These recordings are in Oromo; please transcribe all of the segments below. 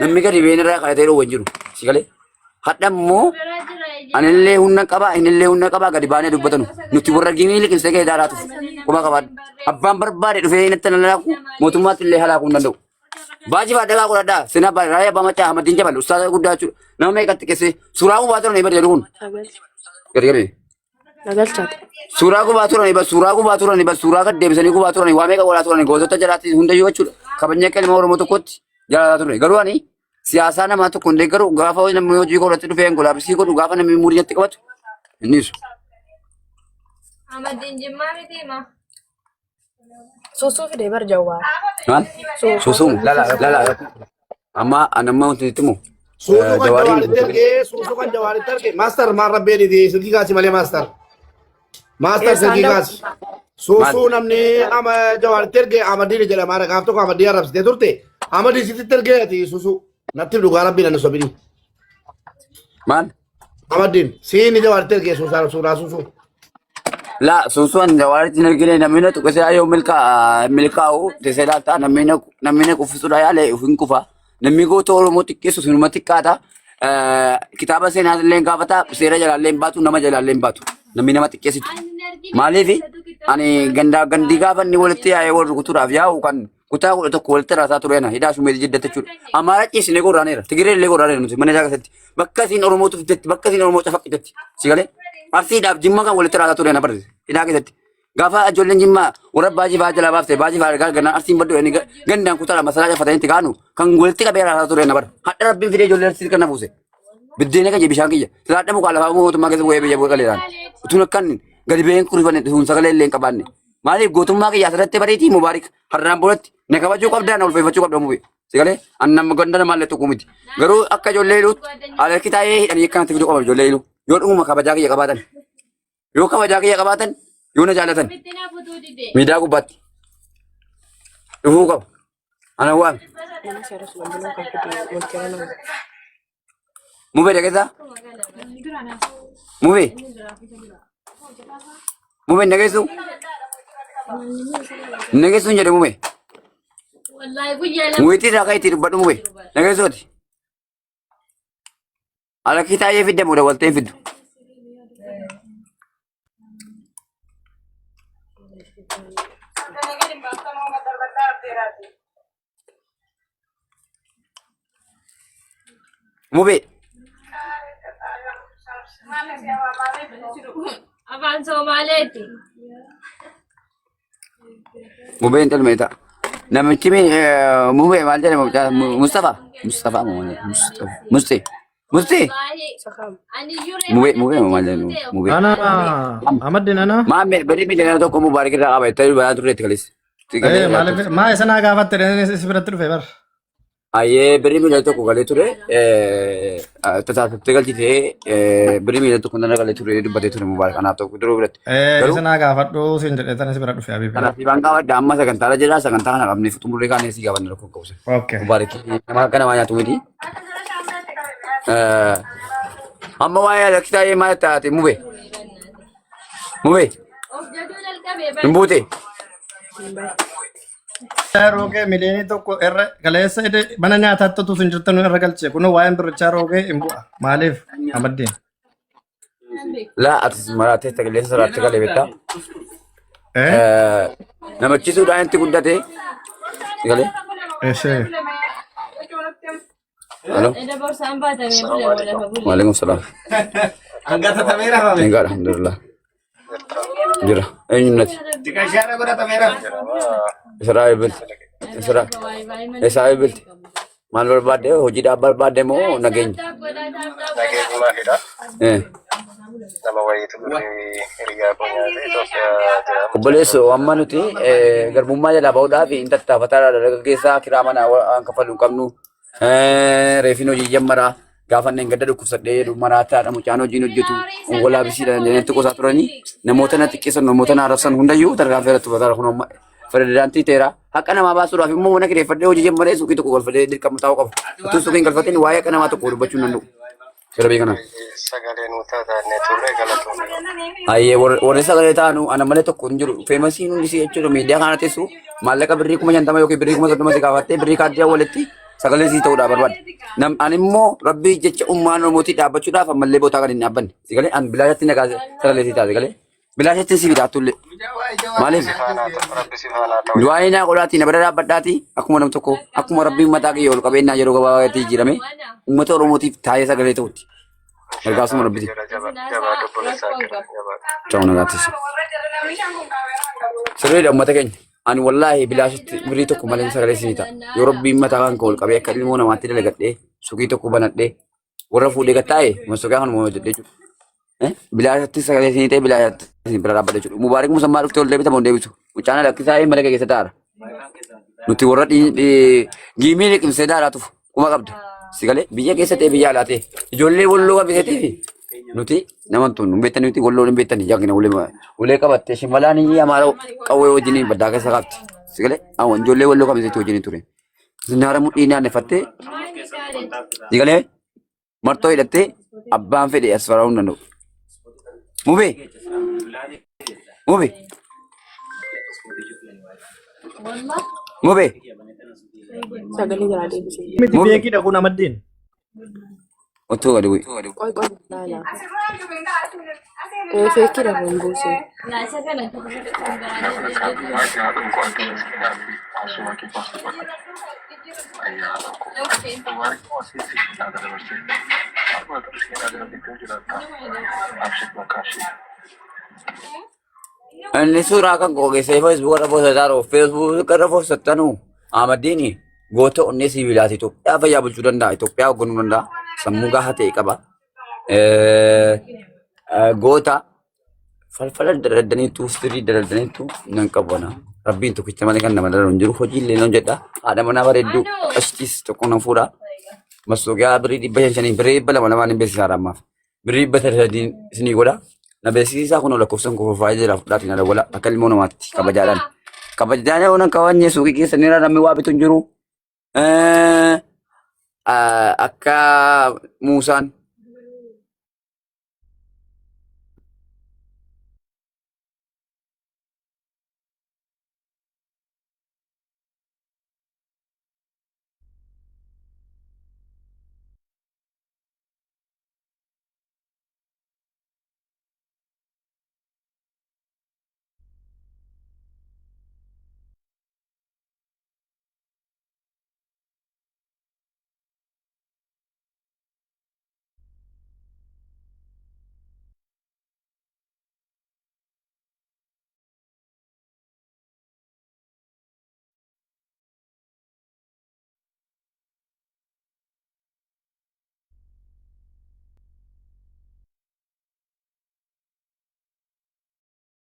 Namni gadi ba'ee irraa kadhatee dhoowwa hin jiru. Si galee? Hadha immoo anillee humna qaba innillee humna qaba gadi baanee dubbatanu. Nuti warra gimii liqimsee gadi daaraatu quba qabaadhu. Abbaan barbaade dhufee natti halaaku mootummaatti illee halaakuu hin danda'u. Baajii fadhaa godhadhaa seenaa raayyaa abbaa macaa Ahmadiin Jabal ustaaza guddaa jechuudha. Nama meeqatti qeessee suuraa gubaa turan bari jedhu kun. Gadi gadi. Nagalchaate. Suuraa gubaa turani bas suuraa gubaa turani bas suuraa gad deebisanii gubaa turani waa meeqa godhaa turani gootota jalaatti hundayyuu jechuudha. Kabajni akka ilma Oromoo tokkotti jalaataa ture. Garuu ani siyaasaa namaa tokko hin deeggaru gaafa namni hojii koo irratti dhufee angolaabisii godhu gaafa namni umurii natti qabatu hin dhiisu. Ahmadiin Jimmaa miti himaa. Suusuu fide bar jawwaar. Maal? Suusuu. Suusuumu. Lala lala. Amma anamma wanti sitti himu. Suusuu kan Jawaariin jawaaritti argee, suusuu kan jawaaritti arge. Maaster maal rabbee didi silkii kaasi malee maaster. Maaster Eessaan silkii dha- kaasi. Suusuu namni ama jawaaritti erge Amadiin jedhama. Haadha gaaf tokko Amadii arrabsitee turte. Amadii sitti ergee ati suusuu. Natti dhugaa rabbiin ani sobini. Maal? Amadiin siini jawaaritti ergee suusaa suuraa suusuu. La suusuun jawaaritti hin ergine namni na tuqe silaa yoo milkaa'u teessee laalta namni na namni na kuffisuudha yaale of hin kufa. Namni goota Oromoo xiqqeessu sinuma xiqqaata. Kitaaba seenaa illee hin gaafata seera jalaallee hin baatu nama jalaallee hin baatu. Namni nama xiqqeessitu. Maaliif ani gandaa gandii gaafa inni walitti yaa'ee wal rukutuudhaaf yaa'u kan kutaa 11 walitti raasaa ture ana hidhaa shumeeti jiddatti jechuudha. Amaara ciisnee gorraaneera. Tigiree illee gorraaneera nuti mana isaa keessatti. Bakka isiin Oromoo tuftetti bakka isiin Oromoo cafaqqitetti. Si galee Arsiidhaaf Jimma kan walitti raasaa ture ana barre hidhaa keessatti. Gaafa ijoolleen Jimmaa warra baajii fa'aa jalaa baafte baajii fa'aa argaa gannaan Arsiin baddu inni gandaan kutaa lama masalaa cafatanii itti kaanu kan walitti qabee raasaa ture ana barre. Hadha rabbiin fidee ijoollee Arsii kana buuse. Biddeena kiyya bishaan kiyya. Silaa dhabu kaa lafaa mootummaa keessa bu'ee biyya bu'ee galeeraan. Utuun akkan gadi ba'een kurifanne sun sagalee illee hin qabaanne. Maaliif gootummaa kiyya asirratti bariitii mubaarik har'aan boodatti na kabajuu qabdaa na ulfeeffachuu qabda mubee. Sigalee an nama ganda namaallee tokko miti. Garuu akka ijoollee iluutti alarki taa'ee hidhanii akkanatti fiduu qaba ijoollee iluu. Yoo dhuguma kabajaa kiyya qabaatan. Yoo kabajaa kiyya qabaatan yoo na jaalatan miidiyaa gubbaatti dhufuu qaba. Ana waan Mana seera sunan buloo kan fide waltira nama. Mubee dhageessaa? Mubee? Mubee hin dhageessuu? Hin dhageessuu hin jedhe mubee. Wallahi guyyaa lama. Mubeetti irraa ka'e itti dubbadhu mubee. Dhageessuuti. Alakkii taa'ee fidde moo dawwaltee hin fiddu? Mubee. Afaan Somaaleeti. Mubeen ilma ta'a. Namichi mubee maal jedhama mucaa Mustafa. Mustafa moo maal jedhama? Mustafa. Musti. Musti. Mubee mubee moo maal jedhama? Mubee. Ana Ahmad ana. Maamme bari miidhagina tokko mubaarik irraa qaba jettee balaa turreetti kalis. Eh maaliif maa isa naa gaafatte si biratti dhufe bar. Ayyee birrii miiliyoona tokko galee ture tasaafattee galchitee birrii miiliyoona tokko nana galee ture dubbatee ture mubaarak anaaf tokko duruu biratti. Eh Garuu isa naa gaafadhu siin jedhee tana si bira dhufe Habibi. kanaaf waan gaafadha amma sagantaarra jira sagantaa kana qabnee xumurree kaanee si gaafanna rakkoo qabu. Okay. Mubaarak nama akka namaa nyaatu miti. Amma waa'ee Aleksaa maal taate mube mube Of jajuu jalqabee hin buute. Roogee 1 million irra galeessa ide mana nyaataatti utuu sin jirtan irra galche kun waa'een birrichaa roogee hin bu'a. Maaliif Ahmadiin? Laa atis maraatee qilleensa sirraatti galee beektaa. Eh Namachisuudhaan itti guddate. Galee. Eshee. Halo. Eda borsaan baatamee bule walafa bule. Waalaikum salaam. Hangatatamee rafame. Egaa alhamdulillah. Jira. Eenyu nati? Xiqqashaara godhatamee rafe. Israa bilti. Israa. Israa bilti. Maal barbaadde? Hojiidhaaf barbaadde moo nageenya? Nageenyumaafidha. Eh. Nama wayiitu birrii hiriyaa koo nyaate Itoophiyaa jira. Obboleesso amma nuti garbummaa jalaa bahuudhaaf hin tattaafataa dargaggeessaa kiraa manaa waan kaffalu hin qabnu. Reefin hojii jammaraa gaafa inni gadda dhukkubsadhee jedhu maraataadha mucaan hojiin hojjetu walaabisiidha jedhanii qosaa turanii namoota na xiqqeessan namoota na arrabsan hundayyuu tarkaanfii irratti fudhataa kun amma pirezidaantii ta'eera. Haqa namaa baasuudhaaf immoo mana kireeffadhee hojii jammaree suuqii tokko galfadhee dirqama taa'uu qaba. Utuu suuqii hin galfatin waa'ee haqa namaa tokko dubbachuu hin danda'u. Seera biyya kanaa. Sagalee nuu taataannee turre galatoomne. Ayyee warri sagalee taanu ana malee tokko hin jiru. Feemasiin hundi si jechuudha miidiyaa kana teessu maallaqa birrii 50,000 yookiin birrii 30,000 si gaafattee birrii kaardii walitti Sagalee sii ta'uudhaaf barbaada. Nam ani immoo rabbii jecha ummaan Oromootii dhaabbachuudhaaf ammallee bootaa kan hin dhaabbanne. Sagalee an bilaashatti nagaa sagalee sii ta'a sagalee. Bilaashatti si fidaatullee. Maaliif? Si faana haa ta'u. Rabbi si faana haa ta'u. Du'aa'ii naa godhaatii na bira dhaabbadhaatii akkuma nam tokko akkuma rabbiin mataa kiyya ol qabeenyaa yeroo gabaabaa jijjiirame uummata Oromootiif taa'ee sagalee ta'utti. Gargaarsuma rabbiiti. Jira jaba jabaa obboleessaa kee jabaa. Ta'uu nagaattis. Sirriidha uummata keenya. Ani wallaahi bilaashitti birrii tokko malee sagalee isinii ta'a. Yoo rabbiin mataa kan koo ol qabee akka ilmoo namaatti dalagadhee suuqii tokko banadhee warra fuudhee gattaa'e masooqaa kanuma hojjedhee jiru. Bilaashatti sagalee isinii ta'e bilaashatti isin bira dhaabbadha jechuudha. Mubaarik Musammaa dhuftee ol deebita moo hin deebitu? Mucaan lakkisaa mana kee keessa taa'ara. Nuti warra giimii liqimsee daaraa tufu kuma qabda. Sigalee biyya keessa ta'e biyya alaa ta'e ijoollee walloo qabisee fi nuti nama tun hin beektanii nuti walloo hin beektanii jaakina ulee ulee qabattee shimalaan amaara qawwee wajjin baddaa keessa qabdi. Sigalee awwan ijoollee walloo qabisee wajjin ture. Zinaara mudhii naannefattee sigalee marxoo hidhattee abbaan fedhe as faraa'uu hin danda'u. Mubee mubee mubee Sagalee jalaa deebisee. Miti mubee beekidha kun amaddiin. otoo gadi bu'i. Qoy qoy laala. Ee feekidha kun buusee. Inni suuraa kan koo keessee Facebook irra poostaa jiru. Facebook irra poostanu Ahmadiin goota onnee sibiilaati. Itoophiyaa fayyaa bulchuu danda'a. Itoophiyaa hoogganuu danda'a. Sammuu gahaa ta'e qaba. Goota falfala daladdaniitu sirrii daladdaniitu nan qabu ana. Rabbiin tokkicha malee kan nama dalalu hin jiru. Hojii illee nan hojjedha. Haadha manaa bareedduu qashtiis tokko nan fuudha. Masooqiyaa birrii 500 birrii 200 lamaan hin beeksisaa ammaaf. Birrii 300 isinii godha. Na beeksisaa kun lakkoofsan koo faayida jira fudhaatiin na dawwala akka ilmoo namaatti kabajaadhaan. Kabajaadhaan yoo nan kabajne suuqii keessa ni namni waa bitu hin jiru. Akka Muusaan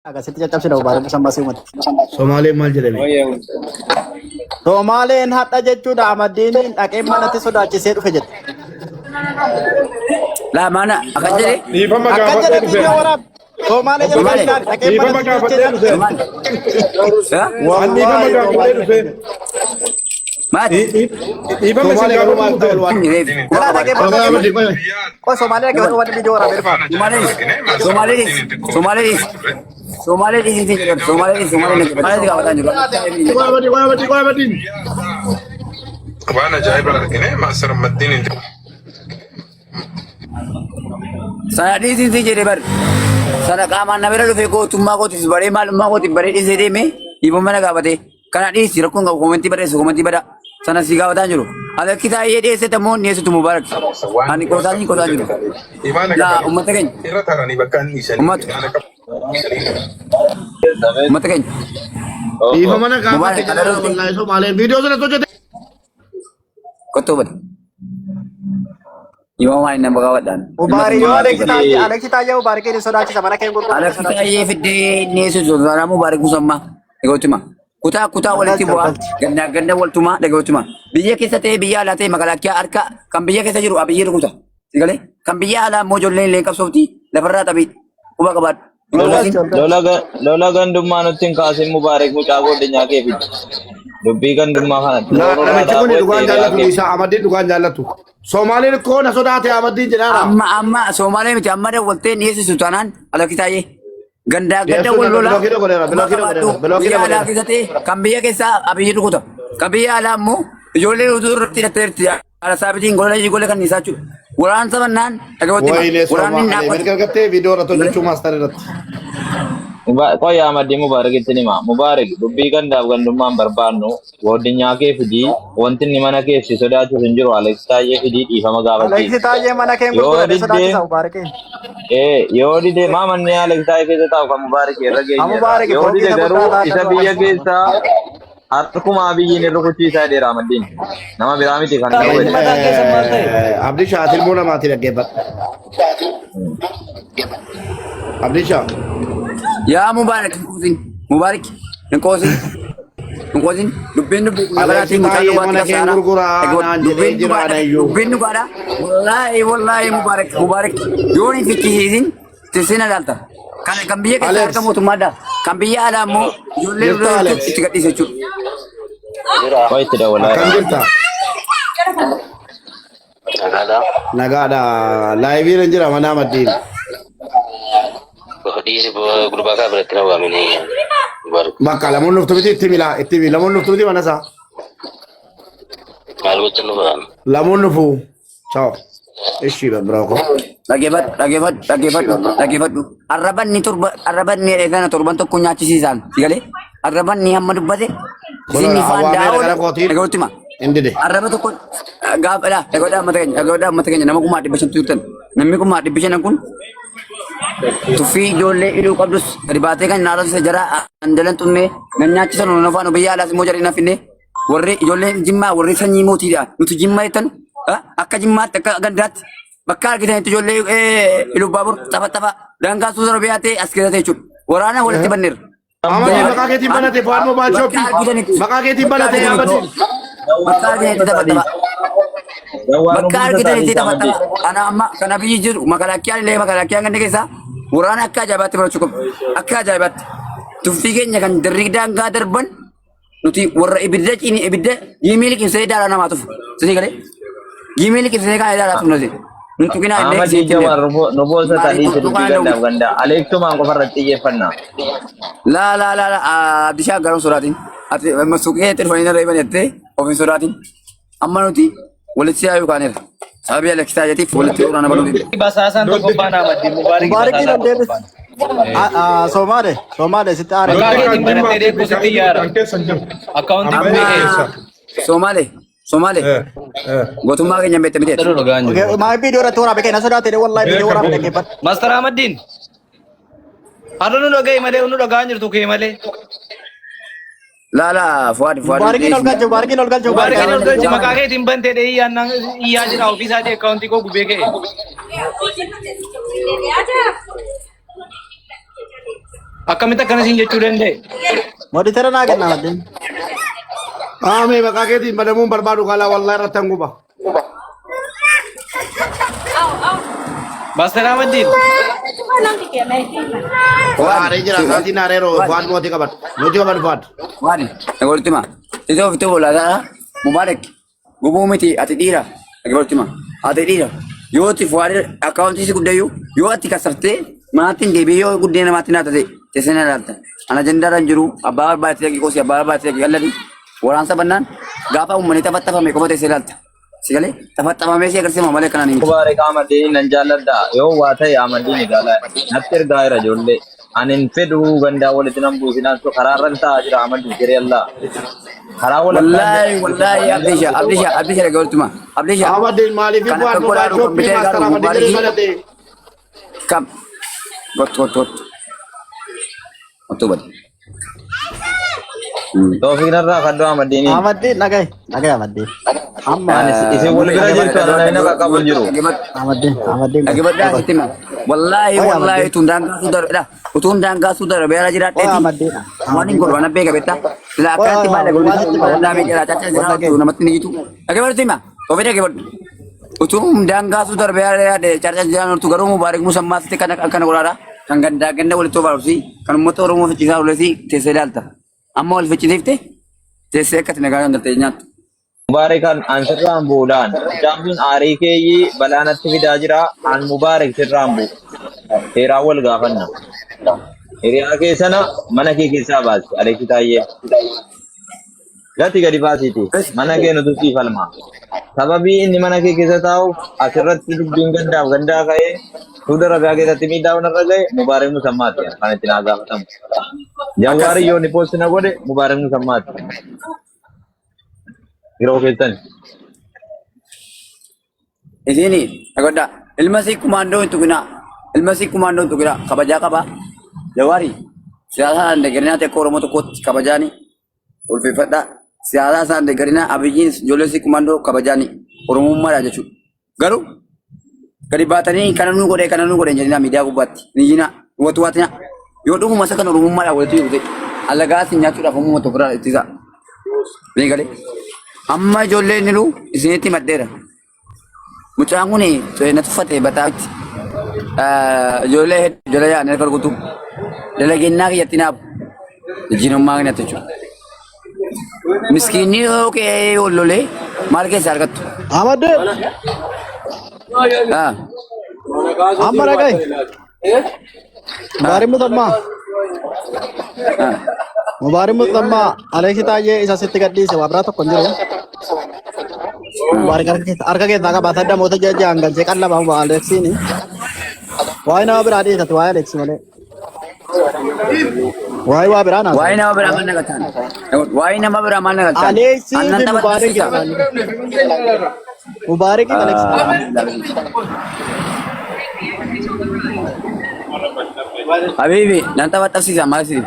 Akkasitti caccabsina Mubaarak Musammaa si'umatti. Somaaleen maal jedhame? Somaaleen hadha jechuudha Amaddiiniin dhaqee manatti sodaachisee dhufe jedhe. Laa maana akkas jedhe Dhiifama Akkas gaafadhee jedhe dhufe. viidiyoo waraab. Somaalee jala Somaalee. ilaali dhaqee Dhiifama manatti gaafadhee sodaachisee dhufe. dhufe. Ha? An dhiifama Wallaahi gaafadhee Somaalee. dhufe. Maati Dhiifama isin Somaalee garuu gaafadhuu maal dhufe. ta'u waan. Jalaa dhaqee Somaalee manatti qoy Somaalee dhaqee wanti viidiyoo waraabee dhufa. Somaalee Somaalee Somaalee dhiisii jedhan Somaalee dhiisii Somaalee natti Somaalee gaafataa jiru. Qoy qoy qoy Ahmadiin. Waan ajaa'ibaa argine Maastar Maddiin hin jiru. Sana dhiisii jedhe bar. Sana qaamaan na bira dhufee gootummaa kootiif baree maalummaa kootiif baree dhiisee deeme dhiifama mana gaafatee. Kana dhiisi rakkoon qabu komentii barreessu komentii bada. Sana si gaafataa jiru. Alakki taa'ee dhiyeesse tammoo dhiyeessitu Mubaarak. Ani qoosaa hin qoosaa jiru. Imaana Laa qabanii uummata keenya. irra taranii bakka inni isanii Uummata. imaana qabu. Uummata keenya. Dhiifama na gaafate Mubaarak jedhama kana wallaahi Somaaleen. Viidiyoo sana hojjete. Kottuu bada. Dhiifama waan inni nama gaafadhaan. Mubaarak yoo Aleksi Taayyee Aleksi Taayyee Mubaarakiin hin sodaachisa mana kee gurguruu hin Alakki sodaachisa. taa'ee fiddee dhiyeessu Sosaanaa Mubaarak Musammaa. Dhagoottuma. Kutaa kutaa walitti Galcha bu'aa. galcha. Gannaa ganna waltumaa dhagoottuma. Biyya keessa ta'ee biyya alaa ta'e magaalaa harka kan biyya keessa jiru abiyyi rukuta. Sigalee kan biyya alaa immoo ijoolleen illee qabsoofti lafarraa taphi quba qabaadhu. Hin Ol qoosin. galcha ol galcha. Lola lola gandummaa nutti hin kaasin Mubaarak mucaa godinyaa kee fidi. Dubbii gandummaa kana La roorraa namichi kun dhaabuu dhugaan itti hiriyaa jaallatu kee isaa Ahmadiin dhugaan jaallatu. Somaaliin koo na sodaate Ahmadiin jedhaara. Amma amma Somaalee miti amma dawwaltee dhiyeessisu taanaan alakki taa'ee gandaa ganda Dhiyeessuu wal danda'a. lolaa Bilookii godheera. quba Bilookii qabaadhu godheera. Bilookii biyya alaa godheera. keessa ta'e kan biyya keessaa abiyyi rukuta. Kan biyya alaa immoo Ijoollee utuu irratti hidhatteerti. Haala saabitiin gola gola kan isaa jechuudha. Waraansa bannaan dhaga'utti hima. Wayne Waraanni hin Soomaalee dhaabbatu. mirga argattee viidiyoo irratti hojjechuu maastar irratti. Qoy Ahmadii Mubaarakitti hima. Mubaarak dubbii gandaaf gandummaan barbaannu goodinyaa kee fidii wanti inni mana keessi sodaachisu hin jiru Alex Taayyee fidii dhiifama Aleksi gaafachiisi. Taayyee mana kee Yoo gurgurate diddee sodaachisa Mubaarakiin. yoo dide maa manni Alex Taayyee keessa taa'u kan Mubaarak irra Ha geenyeerra. Mubaarak Yoo fooqii dide isa garuu guddaa taa'aa isa qabu biyya Aleksi. keessaa harkuma Abiyyiin irra kuchiisaa dheera Ahmadiin. Nama biraa miti kan Qabeenya dhawwe. mataa keessan maal ta'e? Abdisha ati ilmoo namaati dhaggeeffadhu. Abdisha. Yaa Mubaarak hin qoosin. Mubaarak hin qoosin. Hin qoosin. Dubbiin dubbii kun Aleksi nagaraatiin mucaan Taayyee dhugaatii mana kee qabsaara. gurguraa naan jedhee Dubbiin jira dhugaadha. anayyuu. Dubbiin dhugaadha. Wallaahi wallaahi Mubaarak Mubaarak yoon hin fichisiisin tissina ilaalta. Kan kan biyya keessaa Alex. harka mootummaadha. Kan biyya alaa immoo ijoollee Jirta dura Alex. itti gadhiisa jechuudha. Qoy itti dawwalaa Akkam jira. jirta? Nagaadha. Laayivii irra jira mana Ahmaddiin. Bakka lamoonni dhuftu miti itti mila itti mila lamoonni dhuftu miti mana isaa. Lamoonni dhufu. Ciao. Ishii babbiraa koo. Dhaggeeffadhu dhaggeeffadhu dhaggeeffadhu dhaggeeffadhu. Arrabanni torba arrabanni kana torban tokko nyaachisiisaan si galee arrabanni hamma dubbate Kun isin ifaan awwaameera daa'oo gara kootiin. dhaggeeffadhu hima. Hin dide. Arraba tokko gaafa dha dhaggeeffadhaa uummata keenya dhaggeeffadhaa uummata keenya nama 500,000 turtan namni 500,000 kun tuffii ijoollee hidhuu qabdus gadi baatee kan naarraa jara andalan xummee nan nyaachisan nu afaan biyya alaas immoo jarri nafinne warri ijoolleen jimmaa warri sanyii mootiidha nuti jimmaa jettan akka jimmaatti akka gandaatti bakka argitanitti ijoollee Ilubbaabur tapha tapha daangaa suusa robiyaa ta'e as keessa jechuudha waraana walitti banneerra. Ahmadiin maqaa keetiin banate Fuad Mobile Bakka Shopping. argitanitti Maqaa keetiin bakka banate argitanitti Ahmadiin. bakka argitanitti tapha tapha. Dawwaa nu Bakka buusa argitanitti taasisaa tapha Ahmadiin. tapha. Ana amma kana biyyi jiru makalakkiyaan illee makalakkiyaan ganda keessaa waraana akka ajaa'ibaatti barachuu qabu. Akka ajaa'ibaatti. Tuffii keenya kan darrii daangaa darban nuti warra ibidda ciini ibidda giimii liqimsee daaraa namaa tufu. Sinii galee giimii liqimsee kan daaraa tufu nuti. Nun tuqinaa illee Ahmadii isinitti Jawaar illee. nu boosa Maaliif taliisi dubbii tuqaa gandaaf danda'u? ganda. Aleeksumaan qofa irratti xiyyeeffanna. Laa laa laa laa Abdishaa garuu sodaatin. Ati suuqii itti dhufanii narra iban jettee of hin sodaatin. Amma nuti walitti yaa'uu kaaneera. Sababii Aleksaa jetiif walitti waraana banuu dide. Basaasaan tokko baana Ahmadiin Mubaarak Mubaarakiin basaasaa ol tokko deebis. baana. Soomaale Soomaale sitti aare. Maqaa keetiin banattee deebisu sitti yaara. Akkaawuntiin Amma gubee keessa. Soomaale Soomaale gootummaa keenya hin beekte miteeti. Daruu dhagaan jiru. Maa viidiyoo irratti waraabee kenna sodaate wallahi viidiyoo waraabee dhaggeeffadhu. Master Ahmadiin. Har'a nu dhaga'i malee nu dhagaan jirtu kee malee. Laa laa Fuwaad Fuwaad Mubaarakiin ol galche Mubaarakiin ol galche Mubaarakiin ol galchi Mubaarakiin maqaa keetiin bantee dhee iyyaa jira ofiisaatii akkaawuntii koo gubee ka'e. Akkamitti akkana siin jechuu danda'e? Moditera naa kenna Ahmadiin. Aamee maqaa keetiin banamuun barbaadu kalaa wallahi irratti hanguba. Master Ahmadiin. Aaree jira saatiin aareeroo Fuad mootii qabadhu. Mootii qabadhu Fuad. Fuwaad dhaggeeffadhu hima. Titoo ofitti bolaataa Mubaarak gubuu miti ati dhiira dhaggeeffadhu hima. Ati dhiira yoo ati Fuwaad akkaawuntii si guddayyuu yoo ati kasartee maatiin deebi'ee yoo guddina namaatti naa taate teessee na ilaalta. Ana ajandaarra hin jiru abbaa barbaadde dhaqi qosi abbaa barbaadde dhaqi qalladi waraansa bannaan gaafa uummanni tafattafame qofa teessee ilaalta. Si galee tafattafamee si agarsiifama malee kanaan hin miti. Mubaarak Ahmadiin nan jaalladha. Yoo waa ta'e Ahmadiin ilaala. Natti ergaa jira ijoollee. Ani hin fedhu gandaa walitti nan buusinaan karaa irra taa'aa jira Ahmadiin jedhee Allah. Karaa walakkaan Wallaahi wallaahi Abdisha Abdisha Abdisha dhaggeeffadhu hima. Abdisha Ahmadiin maaliif kan Fuad akka Mobile godhaadhu Shopping kompiitara Master gaadhu Ahmadiin jedhee Mubaaraki banate. kam gottu gottu gottu gottu badi. Toofiq narraa kadhu Ahmadiiniin. Ahmadiin dhaga'i dhaga'i Ahmadiin. Amma Ani isin wal bira jirtu ana namni naqa qabu hin jiru. Ahmadiin Ahmadiin Dhaggeeffadhaa sitti hima. Wallaahi Oye, wallaahi Ahmadiin. utuun daangaa suu darbe utuun daangaa suu darbe ala Oye jiraadheeti. Ahmadiin. Waan hin godhu waan beeka beektaa. Sila akkanatti baala Oye godhu Ahmadiin. wallaahi meeqa caccaa jira utuu namatti ni jitu. Dhaggeeffadhu hima. Ofii dhaggeeffadhu. Utuu daangaa suu darbe ala jiraadhe caccaa jira nortu garuu Mubaarak Musammaatti kan akkana godhaadha. Kan gandaa ganda walitti obaarubsi kan uummata Oromoo ficcisaa olesi teessee ilaalta. Amma wal ficcisiifte teessee akkati nagaa kan galtee nyaattu. Mubaarak an sirraan bu'uudhaan mucaan sun aarii keeyyii balaa natti fidaa jira an Mubaarak sirraan bu'u. Seeraan wal gaafanna. Hiriyaa kee sana mana kee keessaa baasi Aleeksi Taayyee. Gati gadi baasiiti. Mana kee nutu siif falma. Sababii inni mana kee keessa taa'uuf asirratti dubbiin gandaaf gandaa ka'ee Suuda Arabiyaa keessatti miidhaa irra ga'e Mubaarak Musammaati kan itti naa gaafatamu. Jawaari yoo ni poosti na godhe Mubaarak Musammaati. Yeroo keessan. Isiini dhagodhaa ilma sii kumaandoo hin tuqinaa. Ilma sii kumaandoo hin tuqinaa. Kabajaa qabaa. Jawaari siyaasaan deeggarinaa ta'e akka Oromoo tokkootti kabajaani ulfeeffadhaa. Siyaasaa isaan deeggarinaa Abiyyiin ijoollee sii kumaandoo kabajaani Oromummaadha jechuudha. Garuu gadi baatanii kana nuu godhee kana nuu godhee hin jedhinaa miidiyaa gubbaatti. Hin iyyinaa. Watu waatinaa. Yoo dhuguma isa kan Oromummaadhaan walitti jiru ta'e alagaa isin nyaachuudhaaf uumama tokko irraa ittisaa. Ni galee. Amma ijoolleen jiru isinitti maddeera. Mucaan kun na tuffate bataatti. Ijoollee hedduu jala yaa'anii harka rukutu. Dalagennaa kiyyatti naafu. Jijjiirummaa kanatti jechuudha. Miskiinni yoo ka'ee ol lolee maal keessaa argattu? Amadde Ah, amma dhaga'i. Mubaarik Musammaa. ah. Mubaarik Musammaa Aleeksi Taayyee isa sitti gadhiise waa biraa tokko hin jiru. Mubaarik harka keessaa qaba. Sadda moota jajjaan galchee qallaba Aleeksiini. Waa'ee nama biraa dhiisate waa'ee Aleeksi malee. Waa'ee waa biraa naasa'u. Waa'ee nama biraa maal nagaltaan? Waa'ee nama biraa maal nagaltaan? Aleeksii Annan fi Mubaarik taphachiisa. Mubaarik fi Aleeksi. Habibi, nan taphachiisa maal si?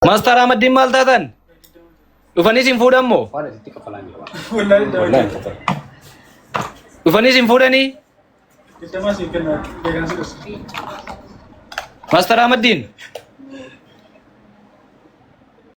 Maastar Ahmaddiin maal taatan? Dhufanii isin fuudhan moo? Dhufanii isin fuudhanii? Maastar Ahmaddiin.